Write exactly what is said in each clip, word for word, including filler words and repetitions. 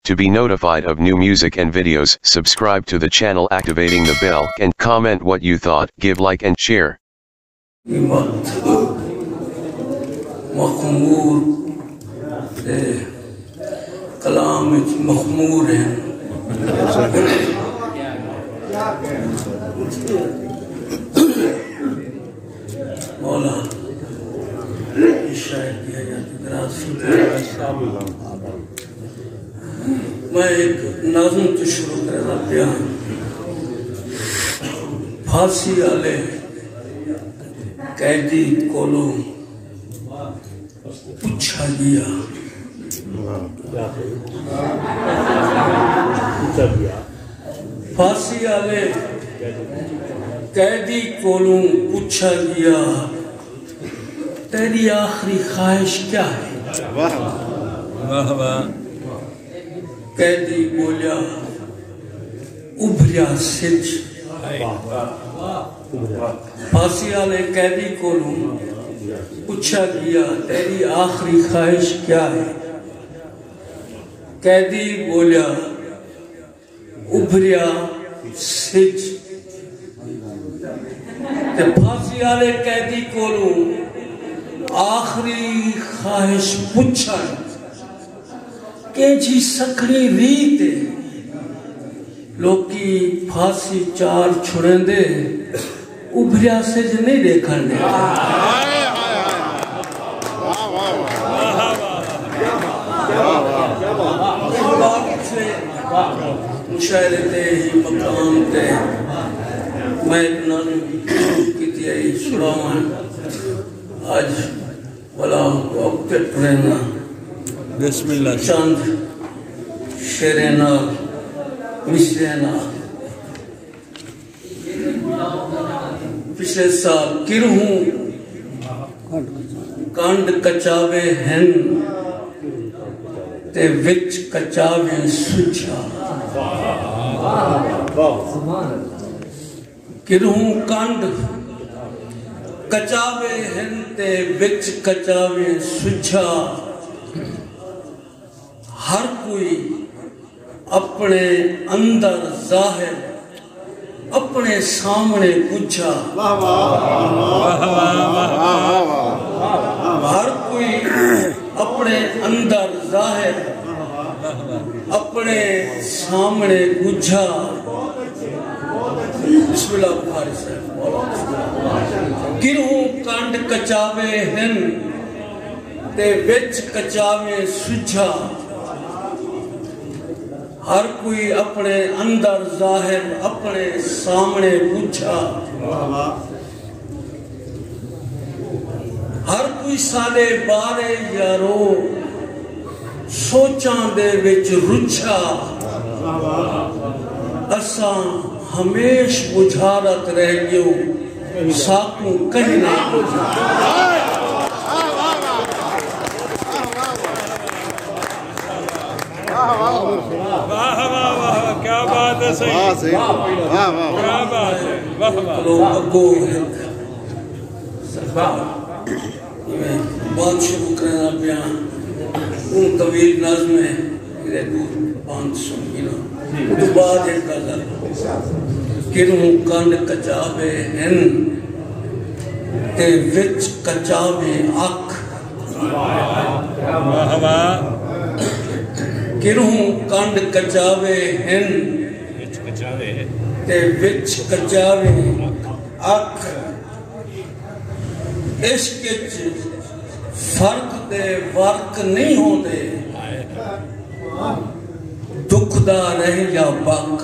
To be notified of new music and videos, subscribe to the channel activating the bell and comment what you thought, give like and share. مخمور تے کلام وچ مخمور ہن۔ مولا، اے شاعر دی حیات دراز فرمائے۔ میں ہک نظم توں شروع کریندا پیاں۔ پھانسی آلے قیدی کولوں پچھا ڳیا۔ پھانسی آلے قیدی کولوں پچھا ڳیا، تیݙی آخری خواہش کیا ہے؟ واہ واہ۔ قیدی ٻولیا، ابھریا سجھ۔ پھانسی آلے قیدی کولوں پچھا ڳیا، تیݙی آخری خواہش کیا ہے؟ قیدی ٻولیا، ابھریا سجھ۔ تے پھانسی آلے قیدی کولوں آخری خواہش پچھݨ، کینجھی سکھڑی ریت ہے؟ لوکی پھانسی چار چھڑیندے، ابھریا سجھ نہیں ݙیکھݨ ݙیندے۔ مشاعرے تے ہی مقام تے میں ہک نظم کیتی آئی سݨاوݨ۔ اڄ ولا وقت ٹرینا۔ بسم اللہ۔ چند شعریں نال، مصرعیں نال۔ پچھلے سال کرہوں کنڈ کچاوے ہن تے وچ کچاویں سجھا۔ کرہوں کنڈ کچاوے ہن تے وچ کچاویں سجھا۔ ہر کوئی اپݨے اندر ظاہر، اپݨے سامݨے ڳجھا۔ واہ واہ۔ ہر کوئی اپݨے اندر ظاہر، اپݨے سامݨے ڳجھا۔ بسم اللہ بخاری صاحب۔ کرہوں کنڈ کچاوے ہن تے وچ کچاویں سجھا۔ ہر کوئی اپݨے اندر ظاہر، اپݨے سامݨے ڳجھا۔ ہر کوئی ساݙے بارے یارو سوچاں دے وچ رجھا۔ اساں ہمیش ٻجھارت رہ ڳیوں، ساکوں کہیں نہ ٻجھا۔ واہ واہ واہ، کیا بات ہے سئیں۔ واہ سئیں، واہ واہ۔ کیا بات ہے، واہ واہ۔ لوگ اڳوں ہک سرکار میں بات شروع کرنا پیا۔ اوں طویل نظم ہے، میرے کو پانچ سو ملا۔ اس بعد ایک غزل۔ کروں کنڈ کچاوے ہن تے وچ کچاویں اکھ۔ واہ واہ۔ کروں کنڈ کچاوے ہن تے وچ کچاویں اکھ۔ عشق اچ فرق دے ورق نہیں ہوندے، دکھ دا رہ یا بک۔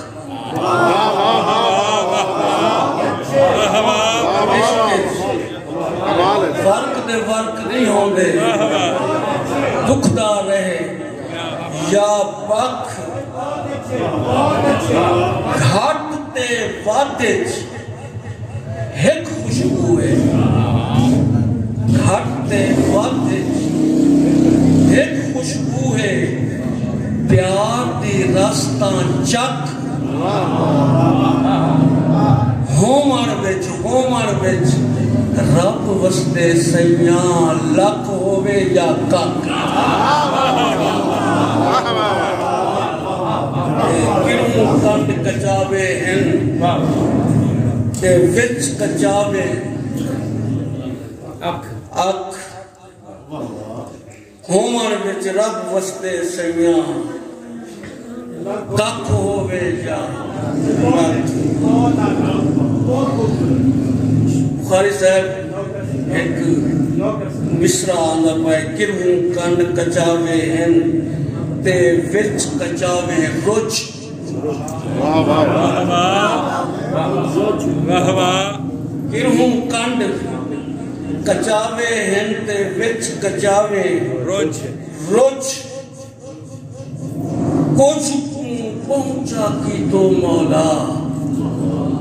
عشق اچ فرق دے ورق نہیں ہوندے، دکھ دا رہ یا بک۔ گھٹ تے ودھ اچ ہک خوشبو ہے، گھٹ تے ودھ اچ ہک خوشبو ہے، پیار دی رس تاں چکھ۔ ہووݨ وچ، ہووݨ وچ رب وسدے سئیاں، لکھ ہووے یا ککھ۔ کچاوے ہن تے وچ کچاوے اکھ۔ ہووݨ وچ رب وسدے سئیاں، ککھ ہووے یا نہ۔ بخاری صاحب ہک مصرع آندا پئے، کرہوں کنڈ کچاوے ہن تے وچ کچاوے رجھ۔ واہ واہ۔ واہ واہ۔ واہ واہ۔ کرہوں کنڈ کچاوے ہن تے وچ کچاوے رجھ۔ رجھ۔ کجھ کوں ٻہوں چا کیتو مولا،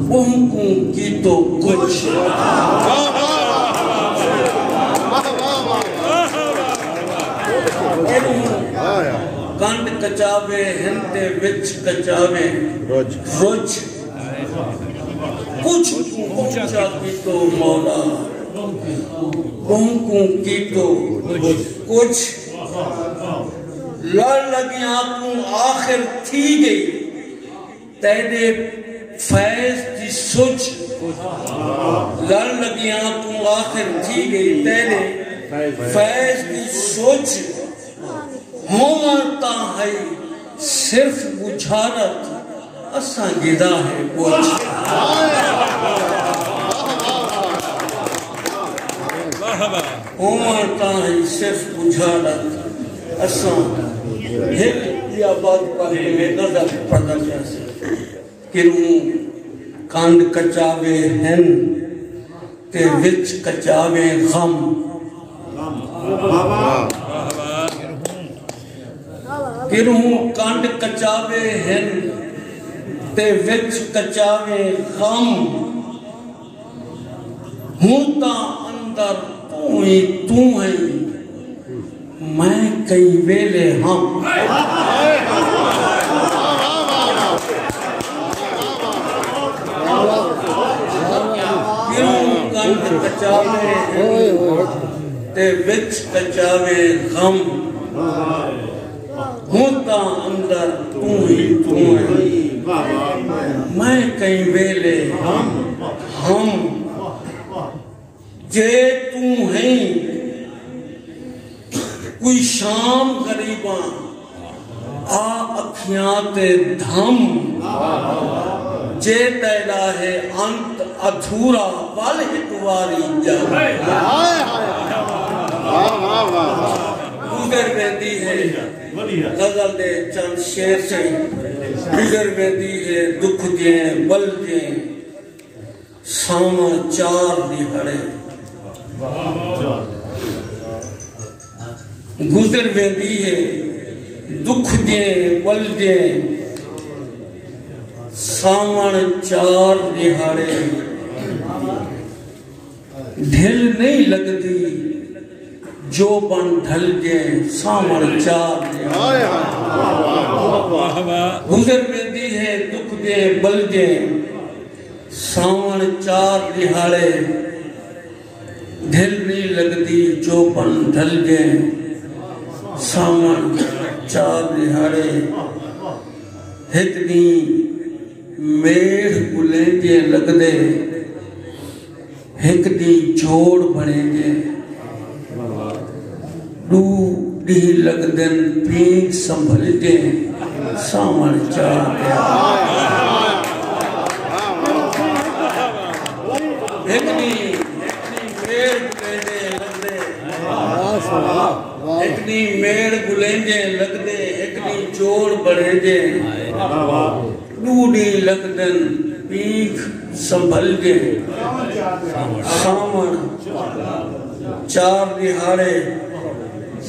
ٻہوں کوں کیتو کجھ۔ واہ واہ۔ کرہوں کنڈ کچاوے ہن تے وچ کچاوے رجھ۔ رجھ۔ کجھ کوں ٻہوں چا کیتو مولا، ٻہوں کوں کیتو کجھ۔ لڑ لڳیاں کوں آخر تھی ڳئی تیݙے فیض دی سجھ۔ لڑ لڳیاں کوں آخر تھی ڳئی تیݙے فیض دی سجھ۔ ہووݨ تاں ہئی صرف ٻجھارت، اساں گھدا ہے ٻجھ۔ واہ واہ۔ ہووݨ تاں ہئی صرف ٻجھارت، اساں ہک ٻیا بات پڑھ کے میں غزل پڑھدا پیا سی۔ کرہوں کنڈ کچاوے ہن تے وچ کچاوے غم۔ کرہوں کنڈ کچاوے ہن تے وچ کچاوے غم۔ ہݨ تاں اندر توں ہی توں ہیں، میں کئی ویلے ہم۔ کرہوں کنڈ کچاوے تے وچ کچاوے غم۔ ہݨ تاں اندر توں ہی توں ہیں، میں کئی ویلے ہم۔ جے توں ہیں کوئی شام غریباں، آ اکھیاں تے دھم۔ جے تیݙا ہے انت ادھورا، ول ہک واری ڄم۔ واہ واہ واہ۔ گزر ویندی ہے، غزل دے چند شعر سے، گزر ویندی ہے دکھ دیں ول دیں ساوݨ چار ݙیہاڑے۔ گزر ویندی ہے دکھ دیں ول دیں ساوݨ چار ݙیہاڑے۔ ڈھل نئیں لڳدی جو بݨ ڈھل ڳئے ساوݨ چار ݙیہاڑے۔ ہائے ہائے۔ واہ واہ۔ گزر ویندی ہے دکھ ڳئے ٻل ڳئے ساوݨ چار ݙیہاڑے۔ ڈھل نئیں لڳدی جو بݨ ڈھل ڳئے ساوݨ چار ݙیہاڑے۔ ہک ݙینہہ میڑھ ڳلیندیں لڳدے، ہک ݙینہہ جوڑ بݨیندے، ݙو ݙینہہ لڳدن پینگھ سنبھلدیں ساوݨ چار ݙے۔ ہک ݙینہہ، ہک ݙینہہ میڑھ ڳلیندیں لڳدے، ہک ݙینہہ میڑھ ڳلیندیں لڳدے، ہک ݙینہہ جوڑ بݨیندیں۔ ݙو ݙینہہ لڳدن پینگھ سنبھلدیں ساوݨ چار ݙیہاڑے۔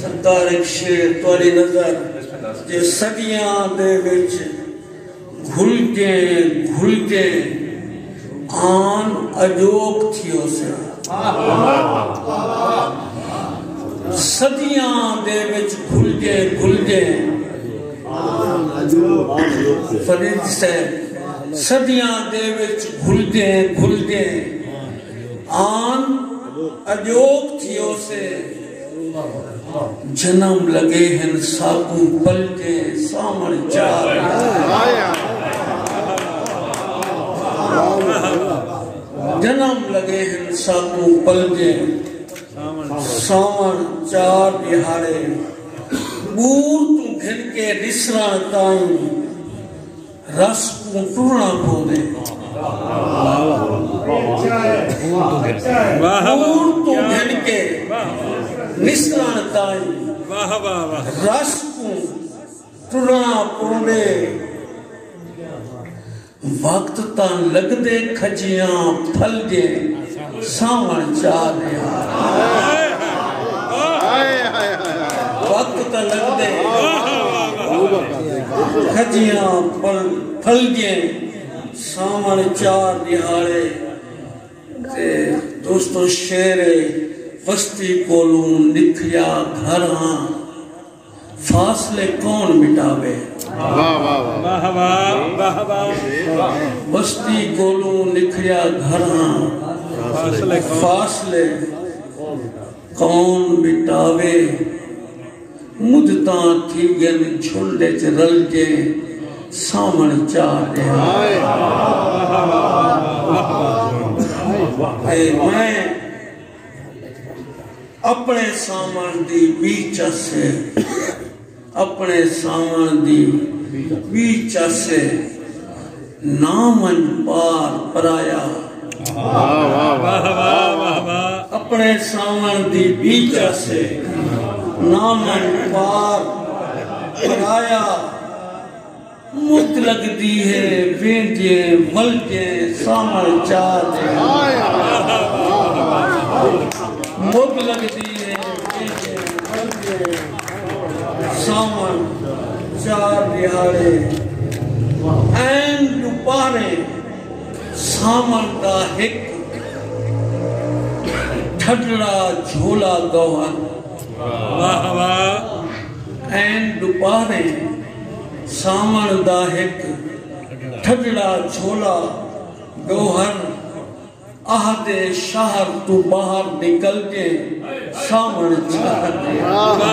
سرکار ہک شعر تہاݙی نظر جے صدیاں دے وچ گھلدیں گھلدیں آن اڄوک تھیوسے۔ صدیاں دے وچ گھلدیں گھلدیں فرید صاحب، صدیاں دے وچ گھلدیں گھلدیں آن اڄوک تھیوسے۔ جنم لڳے ہن ساکوں پلدیں ساوݨ چار۔ جنم لڳے ہن ساکوں پلجے، ساوݨ چار ݙیہاڑے، ٻور توں گھن کے نسرݨ تائیں رس کوں ٹرݨا پوندے۔ ٻور توں گھن کے نسرݨ تائیں رس کوں ٹرݨا پوندے۔ وقت تاں لڳدے کھجیاں پھلجے، ساوݨ چار ݙیہاڑے۔ وقت تاں لڳدے کھجیاں پھل، پھلجے، ساوݨ چار ݙیہاڑے۔ تے دوستو، شعر ہے، وستی کولوں نکھریا گھر ہاں، فاصلے کون مٹاوے؟ واہ، واہ، واہ۔ واہ، واہ، واہ، واہ۔ وستی کولوں نکھریا گھر ہاں، فاصلے کون؟ فاصلے کون مٹاوے؟ مدتاں تھی ڳن جھنڈ اچ رل جے، ساوݨ چار ݙیہاڑے۔ اے میں اپݨے ساوݨ دی ٻی چس ہے، اپݨے ساوݨ دی ٻی چس ہے، نہ ونڄ پار پرایا۔ واہ، واہ، واہ۔ واہ، واہ، واہ، واہ۔ اپݨے ساوݨ دی ٻی چس ہے، نہ ونڄ پار پرایا۔ مدھ لڳدی ہے ویندے ولدے، ساوݨ چار ݙیہاڑے۔ مدھ لڳدی ہے ویندے ولدے، ساوݨ چار ݙیہاڑے۔ عین ݙوپہرے ساوݨ دا ہک ٹھڈڑا جھولا گوہر۔ واہ، واہ۔ عین ݙوپہرے ساوݨ دا ہک ٹھڈڑا جھولا گوہر، آہدے شہر توں ٻاہر نکل ڳئے، ساوݨ چار ݙیہاڑے۔